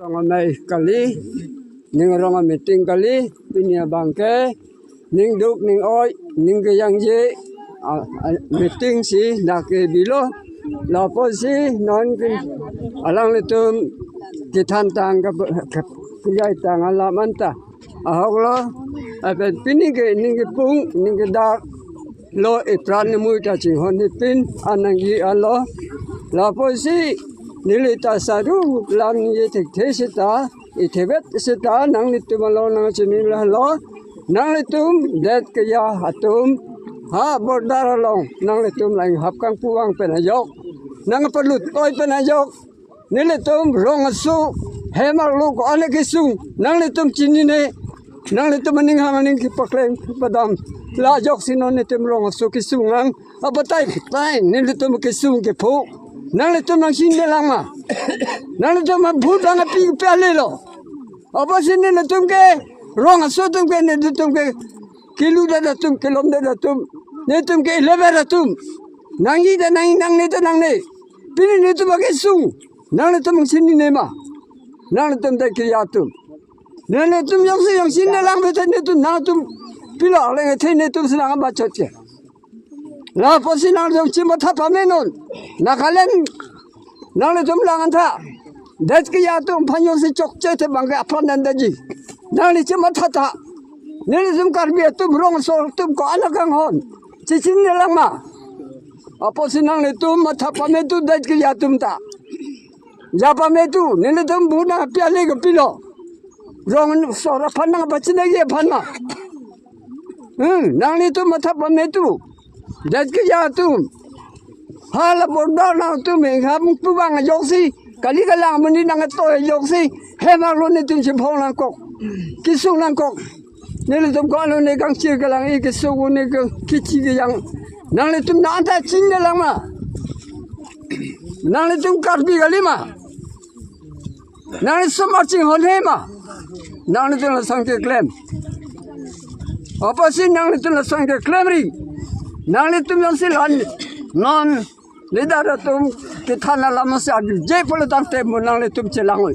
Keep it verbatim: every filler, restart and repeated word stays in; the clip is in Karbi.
Rong amei kali, ning rong ameeting kali, pini abang ke, ning duk, ning oi, ning kejangje, a, a, meeting si dak ke bilo, lapusi non ke, alanglitum kethan tang ke, ke, kejai tang alam anta. Ahok lo, lapen pini ke, ning kepung, ning kedak, lo ipran nimui ta chinghon hipin, anang ji alo, lapusi, neli ta saru, lam ye thekthe seta, ithebet seta, nanglitum along nangchinilo, nanglitum, det keja atum, ha border along, nanglitum lang hap kangpu vang pen ajok, nangpalut oi pen ajok, nelitum rong aso, hem arlo ko-an kesung, nanglitum chinine, nanglitum aning hang aning kepakleng padam, la ajoksi non nelitum rong aso kesung lang, abatai tai, nelitum kesung kepho, nanglitum nangchinine lang ma, nanglitum abhut bang api pe ale lo. Apotsi nelitum ke rong aso atum ke, nelitum ke kelu det atum, kelom det atum, nelitum ke eleven atum. Nangji ta nang, nangne ta nangne. Pini nelitum akesung, nanglitum nangchinine ma, nanglitum det keja atum. Nelitum jongsi jongsi nanglang bete nelitum nangtum pilo leng the nelitum senang bachot ke. Lapusi nangtum chimatha pame non. Nagaland nanglitum lang anta. Det keja atum aphan jongsi chokche te bang ke apran dan daji. Nangli chimatha tha. Nelitum Karbi atum rong aso atum ko-an akanghon. Chichinine lang ma. Apotsi nanglitum matha pame tu det keja atum ta. Ja pame tu, nelitum buna piale ke pilo. Rong aso aphan nangpachinine aphan ma. Hmm, nanglitum matha pame tu. Det keja atum. Hala border nangtum ingham pu vang ajoksi. Kali kalang muni nangto ajoksi. Hem arlo nelitum chiphong nangkok. Kesung nangkok. Nelitum ko-an lo ne kangchir kelang, i kesung ne kangkichi kejang. Nanglitum nang anta chinine lang ma. Nanglitum Karbi kali ma. Nangli osomar chinghon he ma. Nanglitum lason keklem. Apotsi nanglitum lason keklem ri. Nanglitum jongsi lan non leader atum kethan alam si arjuje pulo tangte mo nanglitum chelang oi.